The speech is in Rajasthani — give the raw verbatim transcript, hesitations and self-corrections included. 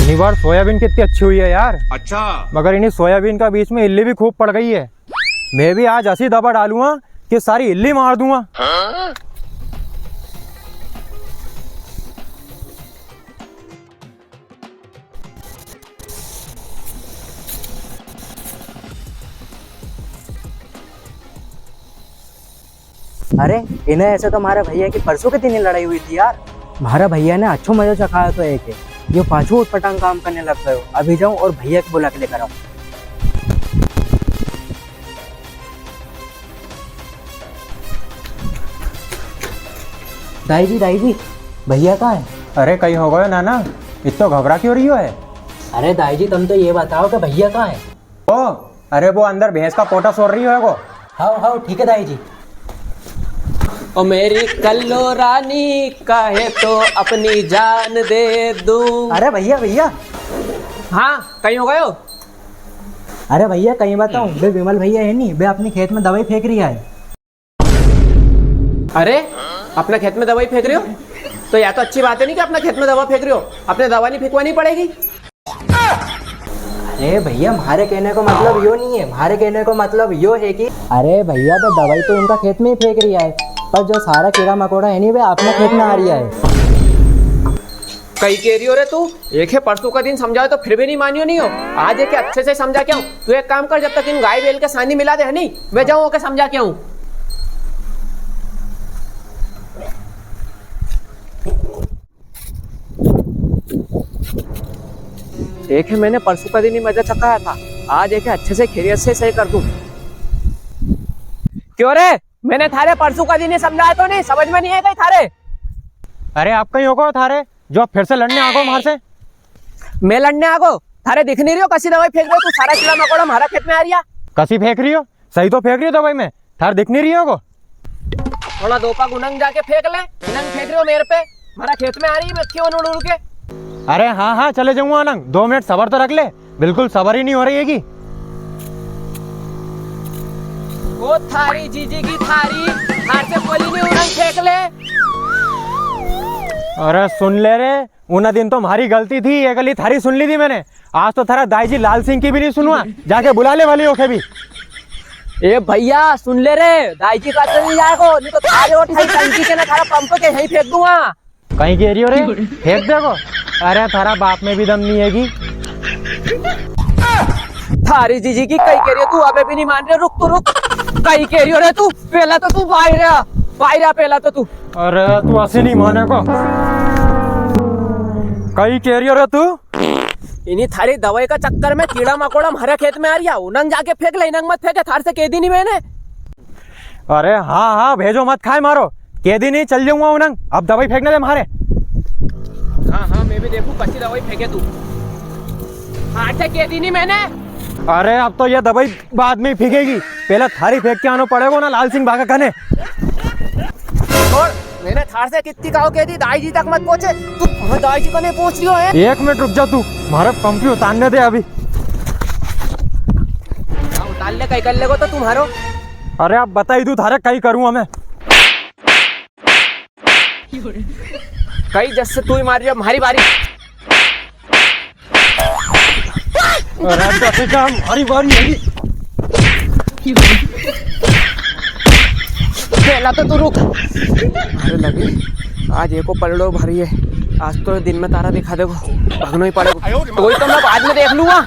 इनी बार सोयाबीन कितनी अच्छी हुई है यार। अच्छा। मगर इन्हीं सोयाबीन का बीच में इल्ली भी खूब पड़ गई है। मैं भी आज ऐसी दवा डालूंगा कि सारी इल्ली मार दूंगा। अरे, इन्हें ऐसे तो म्हारा भैया की परसों के दिन ही लड़ाई हुई थी यार। म्हारा भैया ने अच्छो मजो चखायो तो एक है, यो पाछो उटपटांग काम करने लग गयो। अभी जाऊं और भैया के बुला के लेकर आऊं। दाई जी, दाई जी, भैया कहाँ है? अरे, कई हो गयो नाना, इत्तो घबरा क्यों रियो है? अरे दाई जी, तम तो ये बताओ कि भैया कहाँ है? ओ, अरे वो अंदर भैंस का पोटा सोर रियो है वो। हाओ, हाओ, ठीक है दाई जी। ओ मेरी कल्लो रानी, कहे तो अपनी जान दे दूं। अरे भैया, भैया। हाँ, कई हो गयो? अरे भैया, कई बताऊं, बे विमल भैया है नी, बे अपनी खेत में दवाई फेंक रिया है। अरे, अपना खेत में दवाई फेंक रियो? तो या तो अच्छी बात है नी कि अपना खेत में दवा फेंक रियो, अपने दवा नी फेंकवानी पड़ेगी। अरे भैया, म्हारे कहने को मतलब यो नी है, म्हारे कहने को मतलब यो है कि, अरे भैया, तो दवाई तो उनका खेत में ही फेंक रिया है, पर जो सारा कीड़ा मकोड़ा है नी, वे अपना खेत में आ रिया है। कई कह रियो रे तू? एक है परसों का दिन समझायो तो फिर भी नी मानियो नी हो। आज एक अच्छे से समझा के आऊं। तू एक काम कर, जब तक इन गाय बैल के सानी मिला दे है नी, मैं जाऊं ओके समझा के आऊं। एक है मैंने परसों का दिन ही मजा चखाया था, आज एक है अच्छे से खैरियत से सही कर दूं। क्यों रे, मैंने थारे परसों का दिन ही समझाया तो नी, समझ में नी है कई थारे? अरे आप कई हो को थारे, जो आप फिर से लड़ने आ गो म्हार से। मैं लड़ने आ गो? थारे दिख नी रियो, कसी दवाई फेंक रियो तू, सारा कीड़ा मकोड़ा म्हारा खेत में आ रिया। कसी फेंक रियो? सही तो फेंक रियो दवाई मैं, थारे दिख नी रियो को? थोड़ा दो पाक उनंग जाके फेंक ले, इनंग फेंक रियो मेरे पे, म्हारा खेत में आ री मक्खी उड़ उड़ के। अरे हाँ हाँ, चले जाऊंगा उनंग, दो मिनट सबर तो रख ले, बिल्कुल सबर ही नी हो रियो है कि। ओ थारी जीजी की थारी, थार से बोली नी उनंग फेंक ले। अरे सुन ले रे, उना दिन तो म्हारी गलती थी, ये गली थारी सुन ली थी मैंने। आज तो थारा दाई जी लाल सिंह की भी नी सुनवा, जाके बुला ले वाली ओके भी। ए भैया, सुन ले रे, दाई जी का तो नी जाएगो, नी तो थारे और थारी टंकी के ना थारा पंप के यहीं फेंक दूंगा। कई कह रियो रे? फेंक देगो? अरे थारा बाप में भी दम नी है कि। थारी जीजी की कई कह रियो तू, अबे भी नी मान रियो, रुक तो रुक। कई कह रियो रे तू? पेला तो तू बाहर आ, बाहर आ पेला तो तू। अरे तू असी नी मानेगो। कई कह रियो रे तू? इनी थारी दवाई का चक्कर में कीड़ा मकोड़ा म्हारे खेत में आ रिया, उनंग जाके फेंक ले, इनंग मत फेंके, थार से कह दी नी मैंने। अरे हाँ हाँ, भेजो मत खाए मारो, कह दी नी, चल जाऊंगा उनंग, अब दवाई फेंकने दे म्हारे। हाँ हाँ, मैं भी देखूं कसी दवाई फेंके तू। हाँ, अच्छा, कह दी नी मैंने। अरे अब तो ये दवाई बाद में ही फेंकेगी, पहले थारी फेंक के आनो पड़ेगो ना लाल सिंह बा का कने। और मैंने थार से कितनी काव कह दी, दाई जी तक मत पहुंचे। तू हमें दाई जी कने पहुंच रियो है। एक मिनट रुक जा तू, म्हारे पंपी उतारने दे अभी। हाँ, उतार ले, कई कर लेगो तो तू म्हारो। अरे अब बताई दूं थारे कई करूं हमें। कई जस से तू ही मार रियो, म्हारी बारी। अरे, अब तो काम हरी बारी है। पहला तो तू रुक। अरे लगे, आज एको पलड़ो भारी है, आज तो दिन में तारा दिखा देगो, भागनो ही पड़ेगो। तो वही तो मैं बाद में देख लूंगा।